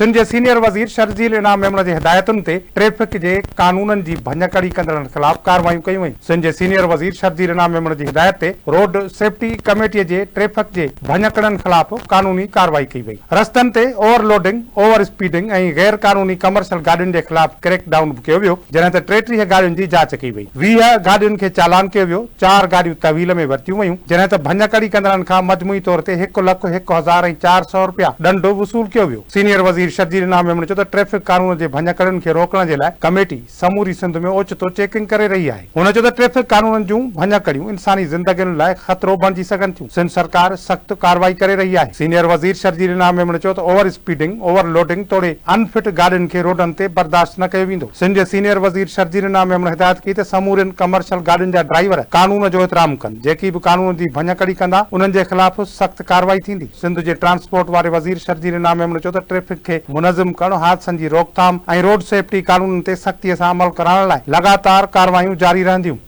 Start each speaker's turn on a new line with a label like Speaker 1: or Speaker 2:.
Speaker 1: سنڌ جي سينيئر وزير شرجيل انعام ميمڻ جي هدايتن تي ٽريفڪ جي قانونن جي ڀڃڪڙي ڪندڙن خلاف ڪارروايون ڪيون ويون. سنڌ جي سينيئر وزير شرجيل انعام ميمڻ جي هدايت تي روڊ سيفٽي ڪميٽي جي ٽريفڪ جي ڀڃڪڙين خلاف قانوني ڪارروائي ڪئي وئي. رستن تي اوور لوڊنگ، اوور اسپيڊنگ ۽ غير قانوني ڪمرشل گاڏين جي خلاف ڪريڪ ڊائون به ڪيو ويو، جڏهن ته 33 گاڏين جي جاچ ڪئي وئي. 20 گاڏين کي چالان ڪيو ويو، چار گاڏيون تحويل ۾ ورتيون ويون، جڏهن ته ڀڃڪڙي ڪندڙن کان مجموعي طور تي هڪ لک هڪ هزار ۽ 400 رپيا ڏنڊ وصول ڪيو ويو. سينيئر وزير شرجيل انعام ميمڻ چيو ته ٽريفڪ قانون جي ڀڃڪڙين کي روڪڻ جي لاء ڪميٽي سموري سنڌ ۾ اوچتو چيڪنگ ڪري رهي آهي. هن چيو ته ٽريفڪ قانونن جون ڀڃڪڙيون انساني زندگين لاء خطرو بڻجي سگهن ٿيون، سنڌ سرڪار سخت ڪارروائي ڪري رهي آهي. سينيئر وزير شرجيل انعام ميمڻ چيو ته اوور اسپيڊنگ، اوور لوڊنگ توڙي ان فٽ گاڏين کي روڊن تي برداشت نه ڪيو ويندو. سنڌ جي سينيئر وزير شرجيل انعام ميمڻ هدايت ڪئي ته سمورين ڪمرشل گاڏين جا ڊرائيور قانون جو احترام ڪن، جيڪي به قانون جي ڀڃڪڙي ڪندا انهن جي خلاف سخت ڪارروائي ٿيندي. سنڌ جي ٽرانسپورٽ واري وزير شرجيل انعام ميمڻ چيو ته ٽريفڪ کي منظم ڪرڻ، حادثن جي روڪٿام ۽ روڊ سيفٽي قانونن تي سختي سان عمل ڪرائڻ لاء لڳاتار ڪارروايون جاري رهنديون.